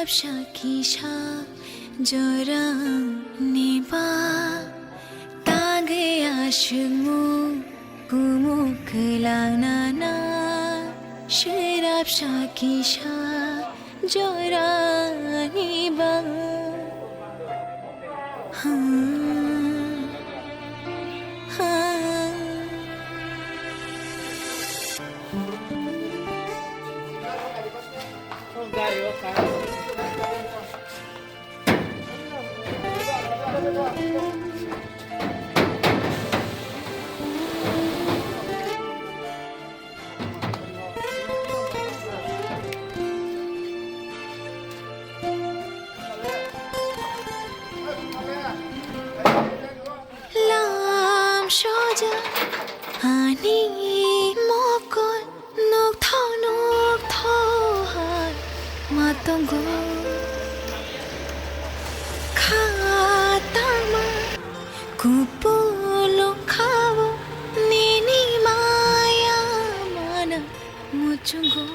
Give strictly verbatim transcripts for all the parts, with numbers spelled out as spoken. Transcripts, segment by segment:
Sakisa jorani ba tangwi aswkmung kumuk kwlangnana swrap sakisa jorani ba. Lam soja ani mokol nukthok nukthok hai ma tongo. Kha tangma kupulung khao nini maya mana muchungo.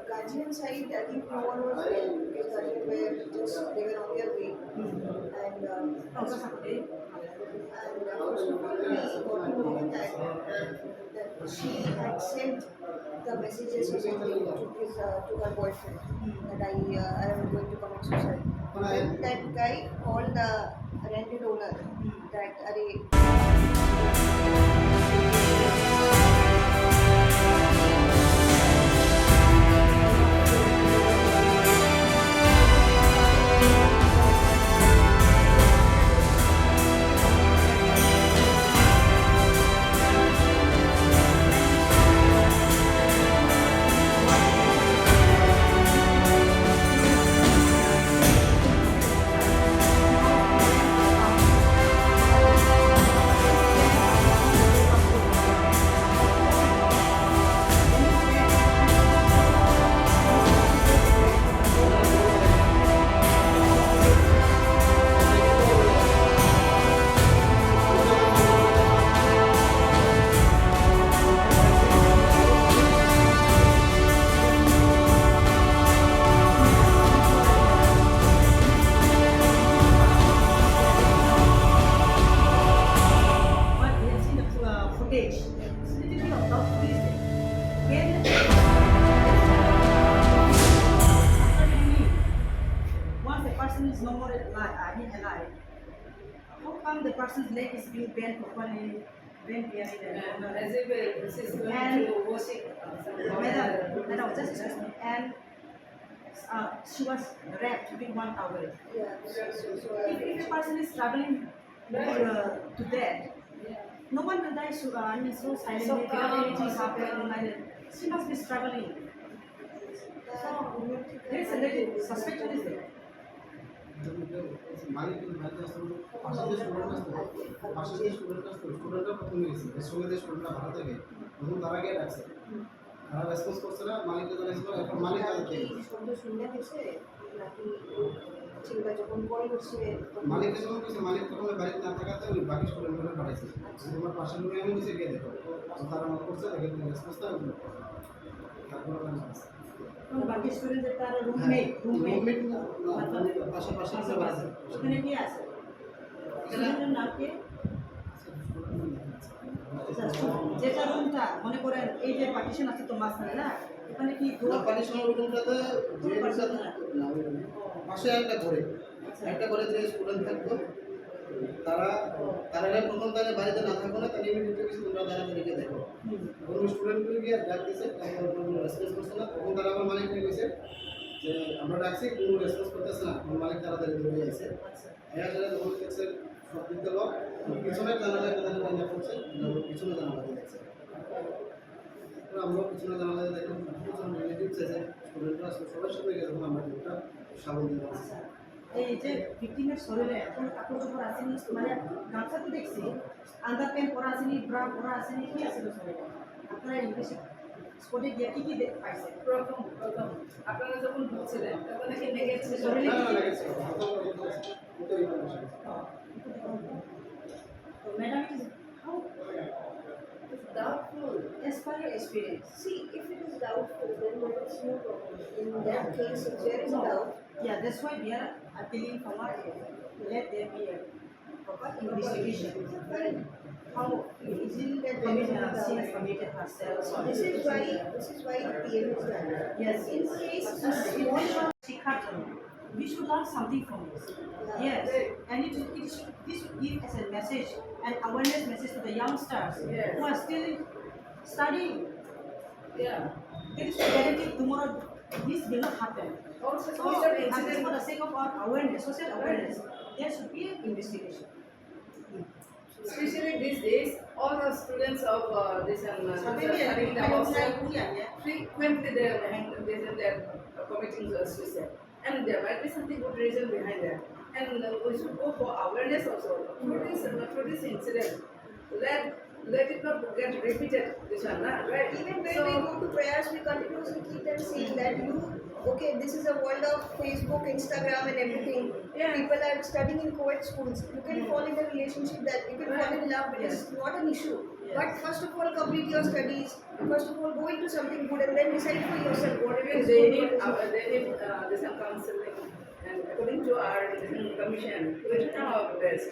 Guardian side, I think no one was there because guardian were just, they were on their way. And, um, and, uh, first of all, we got to know that, that she had sent the messages or something to his, uh, to her boyfriend that I, uh, I am going to commit suicide. Then that guy called the rented owner. That, अरे। But we have seen the, uh, footage. C C T V of the footage. When after many, once a person is no more alive, I mean alive, how come the person's leg is being bent properly, bent behind and Madam, madam, madam, just excuse me. And, uh, she was wrapped with one towel. Yeah, so, so, so, uh, if, if a person is struggling, uh, to death, no one will die so, uh, I mean, so silently without anything happening. She must be struggling. So, there is a little suspicion is there. মালিক কিন্তু বাড়িতে আসতো, পাশে যে স্টুডেন্ট আসতো, পাশে যে স্টুডেন্ট আসতো, স্টুডেন্টরা প্রথমে গেছে, এর সঙ্গে যে স্টুডেন্টরা ভাড়া থাকে, প্রথম তারা গিয়ে ডাকছে। তারা রেসপন্স করছে না, মালিককে জানাইছিল, এখন মালিক তাদেরকে এই শব্দ শুনে গেছে নাকি চিল্লা যখন কল করছে তখন? মালিককে যখন করছে, মালিক তখন বাড়িতে না থাকাতে ওই বাকি স্টুডেন্টগুলো পাঠাইছে। আচ্ছা। তোমার পাশের রুমে এমন হয়েছে, গিয়ে দেখো। তো তারা নক করছে, দেখে তুমি রেসপন্সটা ওই করো। তারপরে ওখানে আছে। কোন বাকি স্টুডেন্ট যে তার রুমমেট, হ্যাঁ, রুমমেট? রুমমেট না, না, আচ্ছা। মানে পাশাপাশি আছে, পাশাপাশি। ওখানে কে আছে? স্টুডেন্টের নাম কি? আচ্ছা, যেটা রুমটা মনে করেন এই যে পার্টিশন আছে তো মাঝখানে না, ওখানে কি না, পার্টিশনের রুমটাতে যে রুমটা না, ওই রুমে। পাশে একটা ঘরে, আচ্ছা। একটা ঘরে যে স্টুডেন্ট থাকতো, তারা, তারা প্রথম তাহলে বাড়িতে না থাকো না, তাহলে ইমিডিয়েটলি কিছু তোমরা তাড়াতাড়ি গিয়ে দেখো। হুম। কোনো স্টুডেন্টগুলো গিয়ে ডাক দিছে, তারপর কোনো রেসপন্স করছে না, তখন তারা আমার মালিক নিয়ে গেছে যে আমরা ডাকছি, কোনো রেসপন্স করতেছে না, আমার মালিক তাড়াতাড়ি দৌড়ে গেছে। আচ্ছা। এরা যারা যখন দেখছে সব দিক গেল, পিছনের জানালায় কোথায় কোথায় করছে, পিছনে জানালাতে দেখছে। তো আমরাও পিছনে জানালাতে দেখলাম, পিছনে রিলেটিভস আছে, স্টুডেন্টরা আছে, সবার সাথে গেলে তখন আমরা একটা সাবল দিয়ে পাচ্ছি। এই যে ভিকটিমের শরীরে এখন কাপড় চোপড় আসেনি, মানে গামছা তো দেখছি, আন্ডারপ্যান্ট পরা আসেনি, ব্রা পরা আসেনি, কি আসেনি শরীরে? আপনারা ইংলিশ স্পটে গিয়ে কি কি দে-, পাইছে? প্রথম, প্রথম আপনারা যখন ঢুকছিলেন, তখন নাকি নেগেড ছিল। শরীরে কি কি দেখছে? তো madam, it is how? It's doubtful. As per your experience. See, if it is doubtful, then there is no problem. In that case, if there is doubt, yeah, that's why we are appealing from our end to let there be a proper investigation. How is it that, I mean, uh, she has committed herself? So this is why, this is why P M is done. Yes. In case a small শিক্ষার জন্য, we should learn something from this. Yes, and it, it should, this should give as a message, an awareness message to the youngsters, yes, who are still studying. Yeah. There is no guarantee tomorrow this will not happen. Also, so, social and this is incident for the sake of our awareness, social awareness, there should be an investigation. Especially these days, all the students of, uh, this and, uh, studying the hostel frequently they are hang-, this and they are committing, uh, suicide. And there might be something good reason behind that. And, uh, we should go for awareness also. Through this, uh, through this incident, let, let it not get repeated, this one, na, right? Even when we go to prayers, we continuously keep them saying that you, okay, this is a world of Facebook, Instagram, and everything. Yes. People are studying in co-ed schools. You can fall in a relationship that you can fall in love. It is not an issue. Yes. But first of all, complete your studies. First of all, go into something good and then decide for yourself what it is. They need, uh, they need, uh, this counseling. And according to our education commission, we try our best.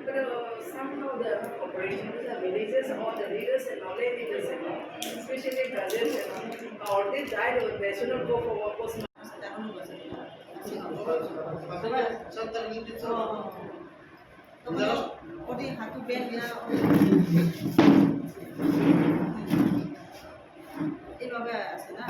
But, uh, somehow the cooperation with the villages or the leaders and all the leaders, you know, especially brothers, you know, or they died or they should not go for work. এইভাবে আছে না?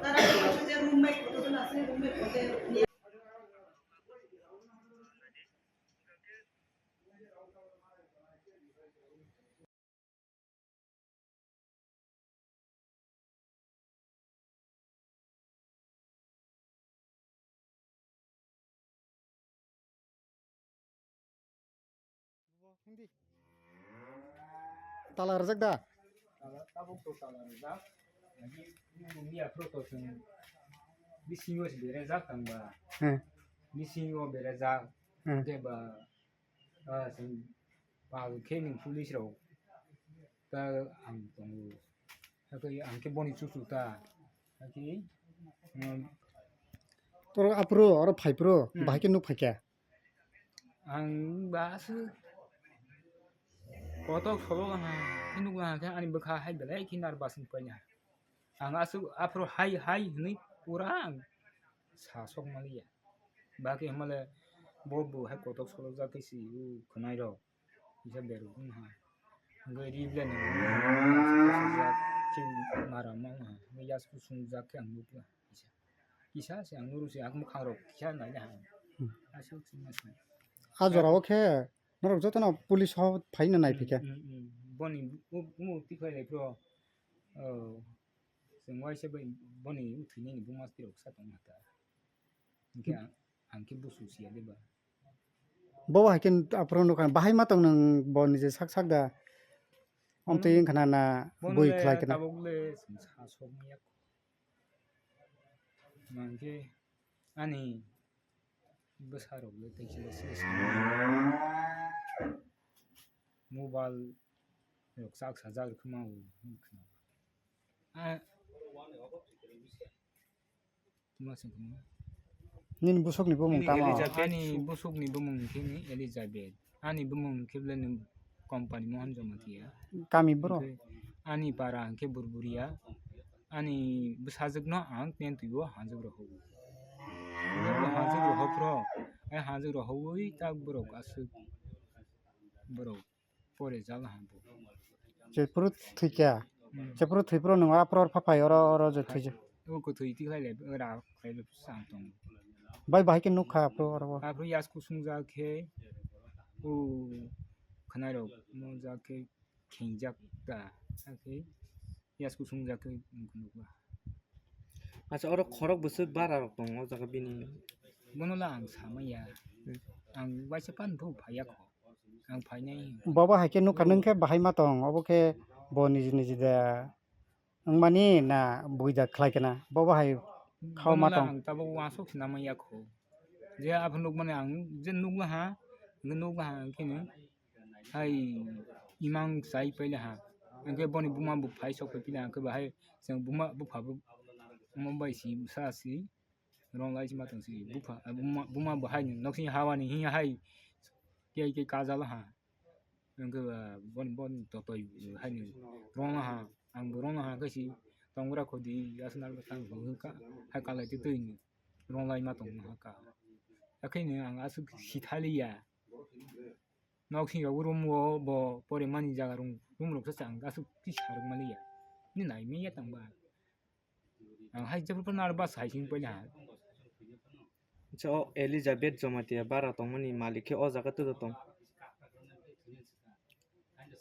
তারা যে রুমমেট কতজন আছে, রুমমেট কত নিয়ে Hindi. Tala rwjak da? Tala, tabuk to tala rwjak. Lagi bumung ni aphuru to chwng bisingo se berajak tangba. Hmm. Bisingo berajak. Hmm. Tei ba, ah, chwng pal khe nwng police rok ta ang tongo. Hakhe ang khe boni chuchu ta. Hakhe, um, toro aphuru oro phai phuru, hmm, bahai khe nuk phai kha. Ang ba aswk kotok solo laha khe nuk laha khe ani bwkha hai belai khe nervous wng paina. Ang aswk aphuru hai hai hwnwi pura ang sa sok maliya. Ba khe hwnmale bo bo hai kotok solo jak khe si o khwnai rok kisa beruk wng ha. Hwnkhe ri bwlai ni jak khe mara ma wng ha. Hwnkhe yasku sung jak khe ang nukla kisa. Kisa se ang nuru se ang mwkhang rok kisa nai le ha. Hmm. Aswk se ma se. A jora o khe norok jotono police ho phaina nai phikha. Hmm, hmm, hmm. Boni u-, umo tikhai lai phro, oh, chwng waisa bai boni u thwinani buma twi rok sa tong ha ta. Hwnkhe ang, ang khe busu siya de ba. Bo hai khe aphuru nukha, bahai ma tong nwng bo nije sak sak da. Amtwi wngkha na, na bui khlai khe na. Tabuk le chwng sa sok maya. Mankhe ani bwsa rok le tei khe se mobile rok chak sajak rwkhe ma o wngkha. Ah. Tuma se kunu. Nini busuk ni bumung tamo? Elizabeth. Ani busuk ni bumung khe ni Elizabeth. Ani bumung khe bwle ni company Mohan Jamatia. Kami boro? Ani para hwnkhe Burburia. Ani bwsajwk no ang ten twi o hanjwk rw hao. Hanjwk rw hao phro. Ai hanjwk rw hao wi tak borok aswk borok. Pore jala ha bo. Jephuru thwikha. Hmm. Jephuru thwipro nwng aphuru oro phaphai oro, oro je thwija. O kwthwi tikhlai le ra khlai le sa tong. Bai bahai khe nukha aphuru oro. Aphuru yasku sungjak khe o khwnai rok nukjak khe khengjak ta, hakhe yasku sungjak khe wngkha nukha. Acha, oro khorok bwswk bara rok tongo o jaga bini? Bono la ang samaya. Hmm. Ang waisa pan bo phaiya kho. Ang phainai. Bobo hai khe nukha, hmm, nung khe bahai ma tong, obo khe bo niji niji da wngmani na buida khlai khe na? Bobo hai khao ma tong. Bono la ang tabuk wansuk sinamaya kho. Je aphano nukmani ang je nukla ha, nukla ha khe no. Hai imang chai paila ha. Hwnkhe boni buma bo phai sok phai pila hwnkhe bahai chwng buma bupha bo omo bai si bwsa si rong lai si ma tong si bupha, ah, buma, buma bo hai ni nok sini hawa ni hiya hai kei kei kajal ha. Hwnkhe ba boni, boni totoi hai ni rong ha, ang bo rong ha khe si tong gra kho di aswk nal ba tang bo hwnkha hai kalai twi twi ni rong lai ma tong ha ka. Hakhe ni ang aswk si thali ya. Nok sini rok room o bo pore mani jaga room, room rok sa ang aswk kisa rok mali ya. Ni nai mi ya tang ba. Ang hai jabra pura nar bas hai sing panya. Acha, o Elizabeth Jamatia bara tongmani malik khe o jaga tudo tong.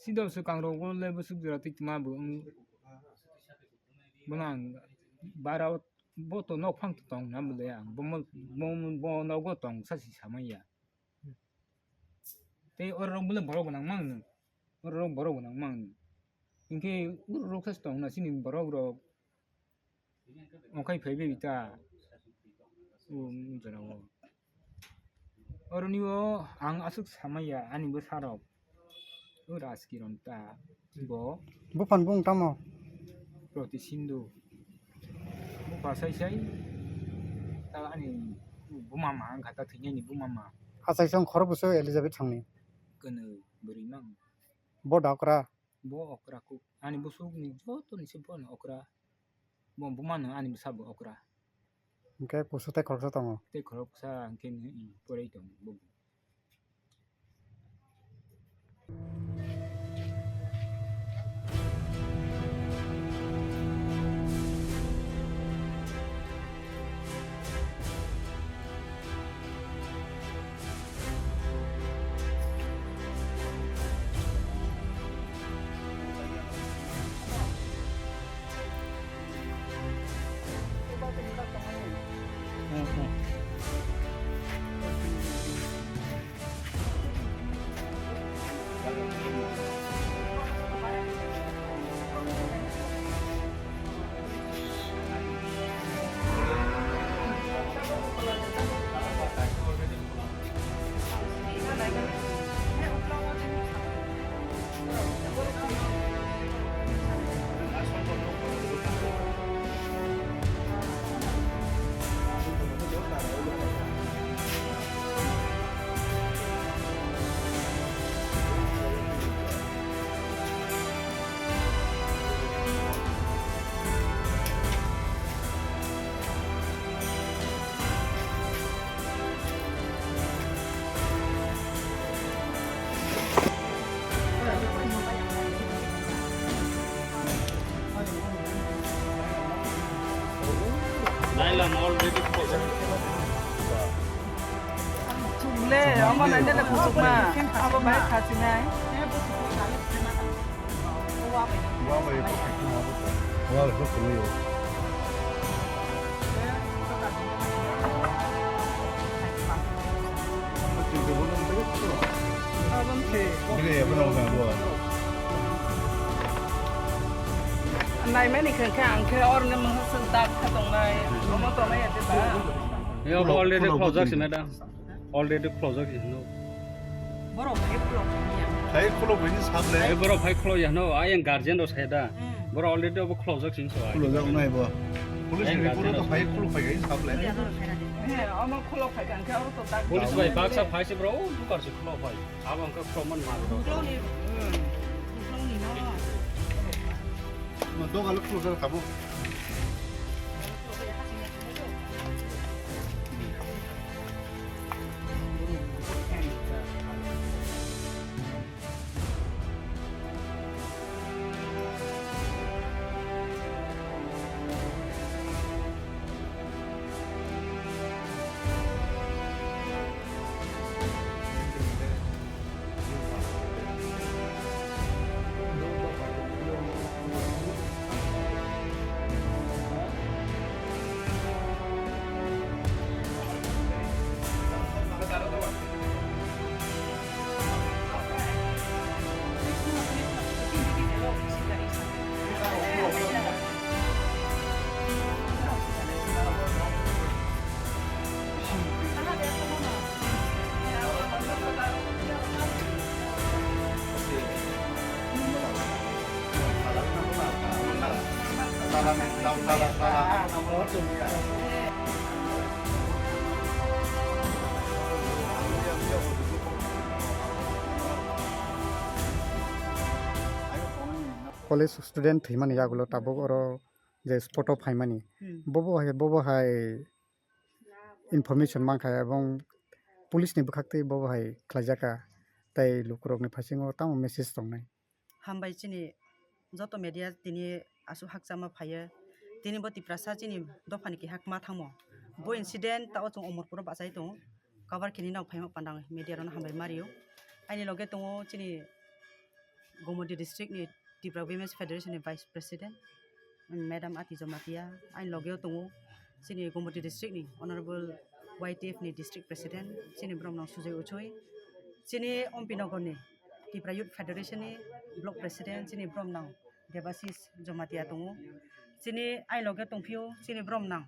Sido swkang rok bo le bwswk jora twi tma bo wng. Bono ang bara o bo to nok phang tong na bo le ang bo mo, bo, bo nogo tong sa si samaya. Tei oro rok bole borok gwnang mang no. Oro rok borok gwnang mang no. Hinkhe oro rok sa tong na sini borok rok. Okai phai bai ta. O jora o. Oro ni o ang aswk samaya ani bwsa rok. O Rajkiron ta bo. Buphang bung tamo? Proti Sindhu. Bupha sai sai. Ta ani buma ma ang kha ta thwinani buma ma. Achai song khoro buso Elizabeth songni. Kwnwi bwrwi mang. Bo da okra. Bo okra kuk. Ani busuk ni joto ni se bo no okra. Bo buma no ani bwsa bo okra. Hwnkhe kusu tei khoroksa tongo. Tei khoroksa hwnkhe ni, mm, porai tongo bo. Nailam already closed. Chukle, omo naina le kuchukma. Abo bai khasinai. Naimani khe, khe ang khe orni mungsa swk dak khe tongnai. Omo tongnai ya de ba? Yo, already close jak sinai da. Already close jak hinwi. Borok hai khulok ya. Hai khulok bai ni sable. Hai borok hai khulok ya no, ayang guardian rok sai da. Hmm. Borok already obo khulok jak hinwi sai. Khulok jak nai bo. Police ni report to hai khulok phai gai sable. He, omo khulok phai kang khe oro to tak. Police bai baksa phai se bro, o dukar se khulok phai. Abo ang khe khulok man ma. Khulok ni, hmm. Khulok ni no. No, doga lo khulok jak kabo. College student thwimani yagulo tabuk oro je spot o phaimani. Hmm. Bobo hai, bobo hai information mankha ebong police ni bwkhaktwi bobo hai khlaijaka, tei lukurokni phasingo tamo message tongnai. Hambai chini joto media tini aswk hakchama phaiyo. Tini bo Tiprasa chini dophani keha kwma thangmo. Bo incident tao chwng Omorpuro bachai tongo. Cover kini nao phaima pandang media rokno hambai mario. Aini loge tongo chini Gomoti district ni Tipra Women's Federation ni Vice President, Madam Ati Jamatia, aini logeo tongo chini Gomoti district ni Honorable Y T F ni District President, chini boromnang Sujay Uchoi, chini Ompi Nogor ni Tipra Youth Federation ni Block President, chini boromnang Debasis Jamatia tongo, chini aini loge tongphio chini boromnang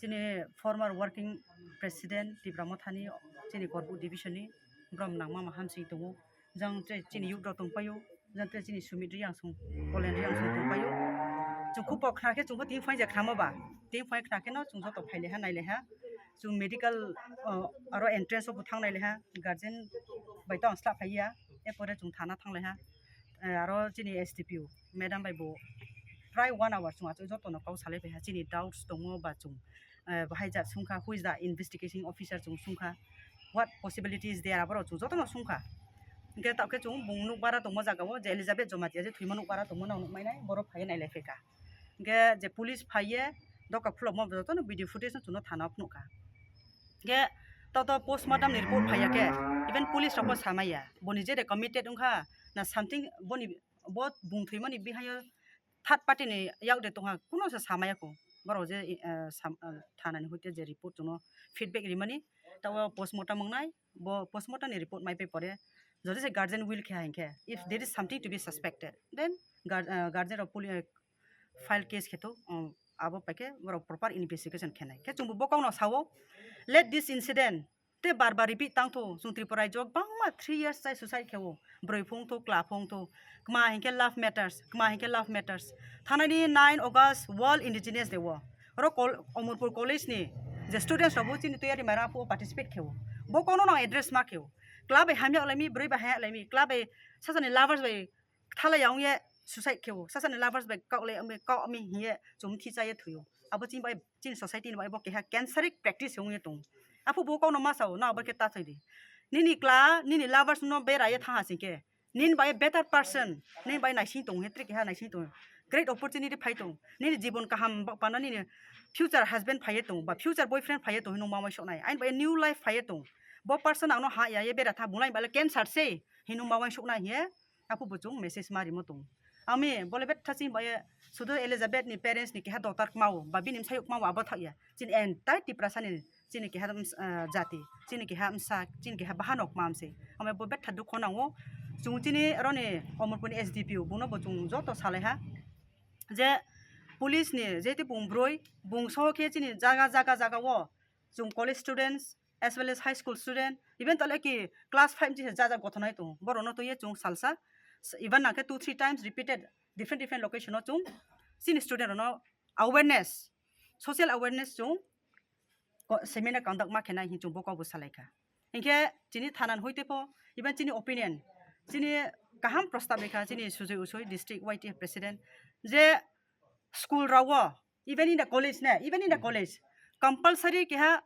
chini former working president Tipra Mothani, chini Korbuk division ni boromnang Mama Hamsing tongo. Jang tre chini youth rok tongpaio, jang tre chini Sumit Riangsong, Polen Riangsong tongpaio. Chwng khupo khna khe chwngbo tini phai je khnamo ba. Tini phai khna khe no chwng joto phai leha nai leha. Chwng medical, uh, aro entrance o bo thang nai leha. Guardian bai to ang sla phai ya. Epore chwng thana thang leha. Eh, aro chini S D P O madam bai bo prai one hour chwng achuk joto no kau salai phai ha. Chini doubts tongo ba chwng, eh, bahai jat sungkha, who is the investigation officer chwng sungkha. What possibility is there? Aborok chwng jotono sungkha. Hingke takhwke chwng bung nukbara tongma jagao je Elizabeth Jamatia je thwima nukbara tongmano ang nukmainai, borok phaiye nailaipheka. Hingke je police phaiye doka khulokma jotono video footage no chwngno thana o phunukha. Hingke toto postmortem ni report phaiya khe even police rokbo samaiya. Boni je de committed wngkha na something boni bo bung thwimani bihayo third party ni yak de tongha kuno se samaya ko. Borok je, eh, sam-, eh, thana ni hoite je report chwngno feedback rimani, tabo postmortem wngnai, bo postmortem ni report mai pai pore, jodi se guardian will khe hinkhe, if there is something to be suspected, then guard-, eh, guardian rok poli-, eh, file case khe to, um, abo pai khe borok proper investigation khenai. Khe chwngbo bo kokno sao, let this incident te bar bar repeat tang tho, chwng Tripura rajyo o bangma three years chai suicide khe o, bwrwi phung tho, kla phung tho, kma hinkhe love matters, kma hinkhe love matters. Thanani nine August World Indigenous Day o, oro kol-, Omorpur College ni je students rok bo chini Toyari Mairang aphuo participate khe o, bo kono nang address ma khe o, kla bai hamya lai mi, bwrwi bai hamya lai mi, kla bai sasani lovers bai thalai ya wngye suicide khe o, sasani lovers bai kok le, kok mi hiye chum thi cha ye thwi o, abo chini bai chini society ni bai bo keha cancer practice wngye tong. Aphu bo kokno ma sao, na abo khe ta thoi di. Nini kla, nini lovers no bera ye thang ha sing khe. Nini bai better person, nini bai naising tong he, tre keha naising tong. Great opportunity phai tong. Nini jibon kaham ba pana nini future husband phai ye tong, ba future boyfriend phai ye tong, hinung ma mai sok nai. Ain bai new life phai ye tong. Bo person ang no ha ya ye bera tha, bulai bai cancer se, hinung ma mai sok nai he. Aphu bo chwng message ma rimo tong. Ami bole betha chini bai sudu Elizabeth ni parents ni keha daughter kmao, ba bini msayuk kmao abo thak ya. Chini entire Tiprasa ni chini keha, ah, jati, chini keha msa, chini keha bahanok mamse. Ama bo betha dukho nango. Chwng chini roni Omorpur ni S D P O, bono bo chwng joto salai ha. Je police ni, jehetu bung broi, bung soho khe chini jaga, jaga, jaga o chwng college students, as well as high school student, even tole ki class five ni ja ja gothonai tongo. Borokno twiwi chwng salsa, even nangkhe two, three times repeated different, different location o chwng chini student rokno awareness, social awareness chwng ko-, seminar conduct ma khenai hin chwng bo kokbo salaikha. Hinkhe chini thanan hoite pho, even chini opinion, chini kaham prostab rikha chini Sujay Usoi, district Y T F president, je school rao, even in the college ne, even in the college, compulsory keha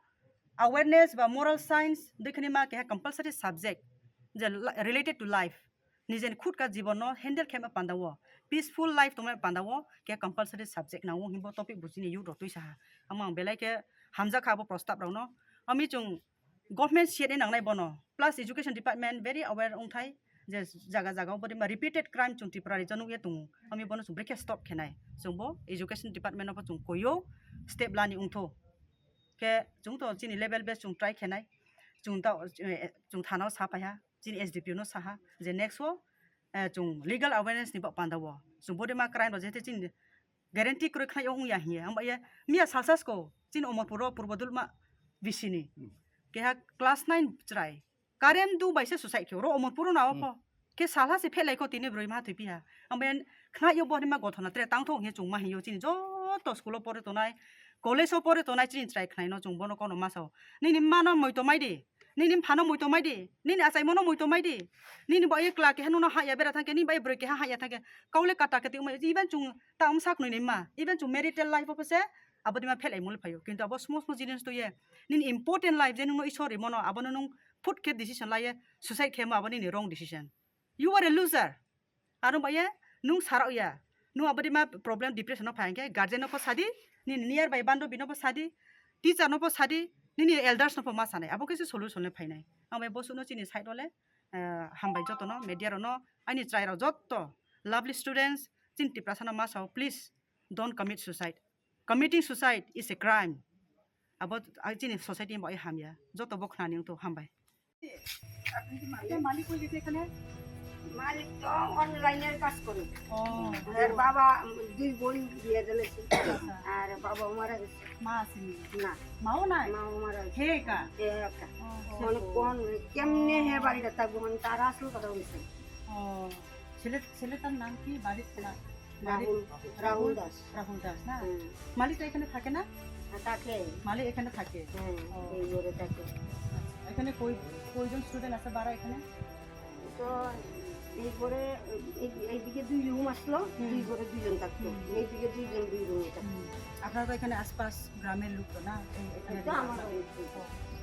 awareness ba moral science, dekhani ma keha compulsory subject, je la-, related to life. Nijeni khutka jibon no handle khe ma panda o, peaceful life tongma panda o, keha compulsory subject nango hinbo topic bo chini youth rok twi saha. Amo ang belai khe hamjak kha abo prostab rok no. Ami chwng government siyatni nangnai bono, plus education department very aware wngthai je jaga jaga o bodi ma repeated crime chwng Tripura rajyo nukya tongo, ami bono chwng brekhe stop khenai, chwngbo education department no bo chwng koyo step lani wngtho. Khe chwng to chini level base chwng try khenai, chwng ta, chwng thana o sa phaiha, chini S D P O no saha je next o, eh, chwng legal awareness ni ba panda o chwng bodi ma crime rok jete chini guarantee kwrwi khlai wngya hiya. Hamba ye miya salsa sko chini Omorpur o Purbo Dulma V C ni keha class nine chwrai current du bai se suicide khe oro Omorpur o na o pho. Khe salha se phelai kho tini bwrwi ma thwi piha. Hamba ye khna yo bo ma gothona tre tang thong he chwng ma hiyo chini jo Joto school o pore tonai, college o pore tonai chini chwrai khnaino chwng bono kono ma sao. Nini mano muitu mai di, nini phano muitu mai di, nini achaimono muitu mai di. Nini bo ekla keha nungno haya bera thangkhe, nini bai bwrwi keha haya thangkhe. Kaule kata kati wngmai, even chwng ta wngsa khnwi nini ma, even chwng marital life o pese abo dima phel ai muli phaio. Kintu abo small small jinis to ye, nini important life je nungno Ishwar rimono, abono nung phut khe decision laiye, suicide khe mo abo nini wrong decision. You are a loser. Aro ba ye, nung sarok ya. Nung abadi ma problem depression no phai hwnkhe guardian no pho sadi, nini nearby bando bino pho sadi, teacher no pho sadi, nini elders no pho ma sanai. Abo khe se solution le phainai. Ang bai bosuno chini side o le, eh, hambai joto no, media ro no, aini chwrai rok joto, lovely students, chini Tiprasa no ma sao, please don't commit suicide. Committing suicide is a crime. Abo, ah, chini society ni bagwi hamya. Joto bo khnani wngtho, hambai. আপনি কি মালিক? মালিক কই গেছে এখানে? মালিক তো অনলাইনের কাজ করে। ও। এর বাবা, উম, দুই বোন বিয়ে দিয়েছে। আচ্ছা। আর বাবাও মারা গেছে। মা আসেনি? না। মাও নাই? মাও মারা গেছে। হে একা? হে একা। ও, ও। মানে কোন, কেমনে হে বাড়িটা থাকবো? মানে তার আসল কথা বলছে। ও। ছেলে, ছেলেটার নাম কি? বাড়ির না-, বাড়ির রাহুল, রাহুল দাস। রাহুল দাস না? হুম। মালিক তো এখানে থাকে না? হ্যাঁ, থাকে। মালিক এখানে থাকে? হ্যাঁ, ও। এই ঘরে থাকে। আচ্ছা, এখানে কই, কয়জন স্টুডেন্ট আছে ভাড়া এখানে? তো এই ঘরে, এই, এইদিকে দুই রুম আসলো, হুম। দুই ঘরে দুইজন থাকতো। হুম। এইদিকে দুইজন, দুই রুমে থাকতো। হুম। আপনারা তো এখানে আশপাশ গ্রামের লোক তো না? এই, এখানে এই তো আমার বাড়ি। বাড়ির লোক। ও।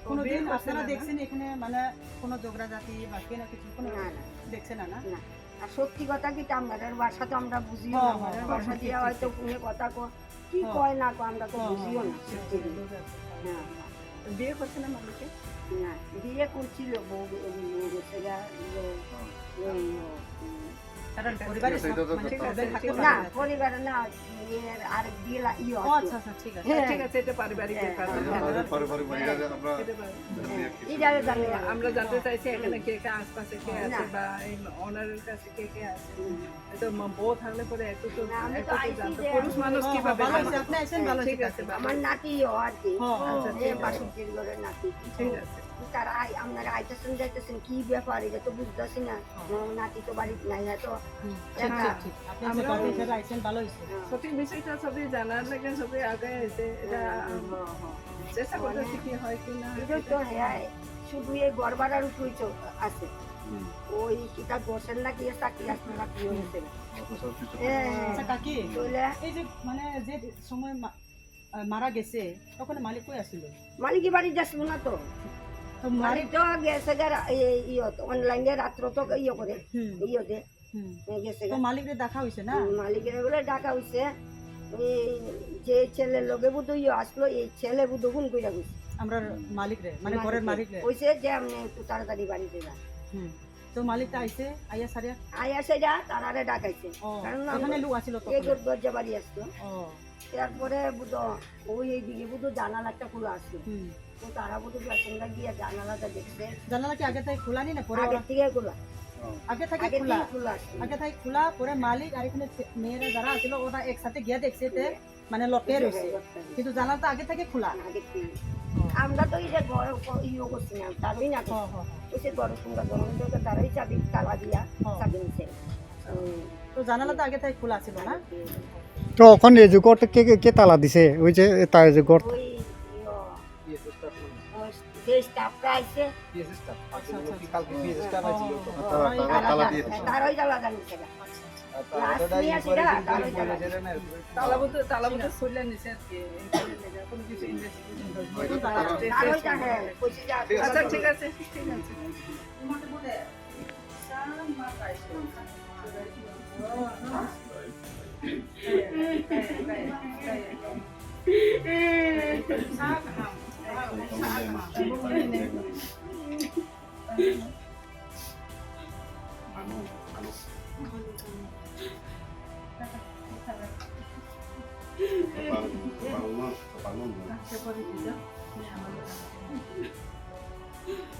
কোনোদিন বিয়ে করছে আপনারা না, না? দেখছেন এখানে মানে কোনো ঝগড়াঝাটি বা কেন কিছু কোনো না, না। দেখছে না, না? না। আর সত্যি কথা কি, তো আমরার ভাষা তো আমরা বুঝিও না, হ্যাঁ, হ্যাঁ, আমরার হ্যাঁ, ভাষা ঠিক, দিয়ে ঠিক, হয়তো ঠিক। ফোনে কথা কয়, কি হ্যাঁ। কয় না কয় আমরা তো হ্যাঁ, বুঝিও হ্যাঁ, না, ঠিক, সত্যি ঠিক, ঠিক। বুঝা যাচ্ছে, হ্যাঁ। হ্যাঁ। বিয়ে করছে না মালিকে? না, বিয়ে করছিল, বউ, বউ, বউ গেছে গা, বউ, হ্যাঁ। বউ, বউ, হুম। কারণ পরিবারে এটা সব তো মানে করতে হবে। প্রবলেম থাকতে না, পারে না। পরিবারে না, বিয়ের আরেক বিয়ে লা-, ইয়ে ও আছে। আচ্ছা, আচ্ছা, ঠিক আছে। হ্যাঁ। ঠিক আছে, এটা পারিবারিক হ্যাঁ। ব্যাপার। এটা আমরা পারিবারিক, এটা আমরা হ্যাঁ। জানি আর কি। এটা জানতে চাইছি এখানে হুম। কে কে আশপাশে কে না। আছে বা এই ওনারের কাছে কে কে আছে। হুম। এটা মা-, বউ থাকলে পরে একটু তো, না, আমি তো একটু তো আইছি জানতে, যে পুরুষ মানুষ হ্যাঁ, কিভাবে হ্যাঁ, ভালো জানে? হয়েছে, আপনি আইছেন, হ্যাঁ, ভালো ঠিক হয়েছে, আছে, বাবা। আমার নাতি ইয়ে আর কি। হ্যাঁ, হ্যাঁ। আচ্ছা, এ ঠিক আছে। বাসন্তীর ঘরের নাতি। ঠিক আছে। তারা আই-, আপনারা আইতেছেন যাইতেছেন, কি ব্যাপার? এটা তো বুঝতেছি না। হ্যাঁ। আমার নাতি তো বাড়িতে নাই, হ্যাঁ, তো হুম, ঠিক, একা। ঠিক, ঠিক। আপনি যে আমরা গার্জেন হিসেবে আইছেন, ভালো হয়েছে। হ্যাঁ। সঠিক বিষয়টা সবই জানার লাগে, সবই আগে এসে এটা, হ্যাঁ, আম, হ্যাঁ, হ্যাঁ। চেষ্টা মানে, করতেছি কি হয় কি না হয় এটা তো, সেটা। হ্যাঁ, শুধু এই ঘর ভাড়ার উপরেই চল-, আছে। হুম। ওই কিতা বসেন না কি চাকরি আসলো না কি হয়েছে না। অত সব কিছু হ্যাঁ, হ্যাঁ। আচ্ছা, কাকি, বলে এই যে মানে যে সময় মা-, আহ, মারা গেছে, তখন মালিক কই আছিল? মালিক বাড়ি যাচ্ছিল না তো। তো মালিক মালিক তো গেছে গা রা-, এই, ইয়ে তো, অনলাইনে রাত্র তো ইয়ে করে, হুম। ইয়ে দে। হুম। এ গেছে তো গা। মালিকরে দেখা হইছে না? হুম, মালিকরে বলে ডাকা হইছে। এই যে ছেলের লগে বুধ ইয়ে আসলো, এই ছেলে বুধ ফোন কইরা কইছে। আমরা মালিকরে, মানে ঘরের মালিকরে। মালিকরে। কইছে যে আপনি একটু তাড়াতাড়ি বাড়ি যান। হুম। তো মালিক তো আইছে, আইয়া সারিয়া? আইয়া সারিয়া তারারে ডাকাইছে। ও, কারণ এখানে আমরা লোক আছিল তখন? এই দর-, দরজা বাড়ি আসতো। ও। তারপরে বুধ ওই এইদিকে বুধ জানালা একটা খোলা আসলো। হুম। তো তারা বুধ পেছনটা গিয়ে জানালাটা দেখছে। জানালা কি আগে থেকে খোলা নি না পরে আগের ওরা? থেকে খোলা। আগে থেকে আগের খোলা? থেকে খোলা আসছে। আগে থেকে খোলা, পরে মালিক আর এখানে ছে-, মেয়েরা যারা আছিল ওরা একসাথে গিয়ে দেখছে তে মানে লটকে রয়েছে। লটকে রয়েছে। কিন্তু জানালা তো আগে থেকে খোলা। আগের থেকে। ও। আমরা তো এই যে ঘর ক-, ইয়ে করছি না, তারই না হ, করছি। হ, হ। ওই যে ঘর কুমড়া গরম জল তারাই চাবি তালা দিয়া হ। চাবি নিছে। হুম। তো জানালা তো আগে থেকে খোলা ছিল না? আগের থেকে। তো ওখানে যে ঘরটা কে, কে, কে তালা দিছে? ওই যে তা-, যে ঘর ওই, ইয়ে, যে স্টাফরা আইছে। PS staff. আচ্ছা, আচ্ছা, আচ্ছা। কালকে পিএস স্টাফ আইছিল। হুম। তারা, তারা তালা দিয়ে দিছে। তারাই তালা জানিছে না। আচ্ছা, আচ্ছা। আর তারা লাস্ট ওটা নিয়ে ইয়ে আসি করে না, কিন্তু তারাই ওই তালা বলে দিছে। যে না, তালা বলতে, তালা বলতে ঠিক আছে। খুলে নিছে আর কি। এই করে নিছে। কোনো কিছু ইনভেস্টিগেশন হয়তো হয়নি। তারা তারা ওইটা, হ্যাঁ, কইছে যে আচ্ছা, ঠিক আছে। ঠিক আছে, ঠিক আছে।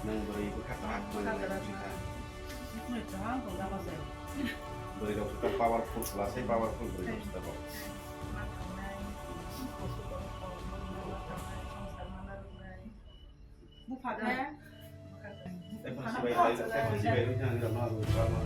Nang bwrwi bwkha kaham manwi nai bwkha. Bwrwi rok se ta powerful, kwlasa powerful bwrwi rok se ta bo. Bupha khe. Tei phan sibai, tei phan sibai rwui jani rok no rwui rok no.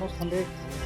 Nos thangdi.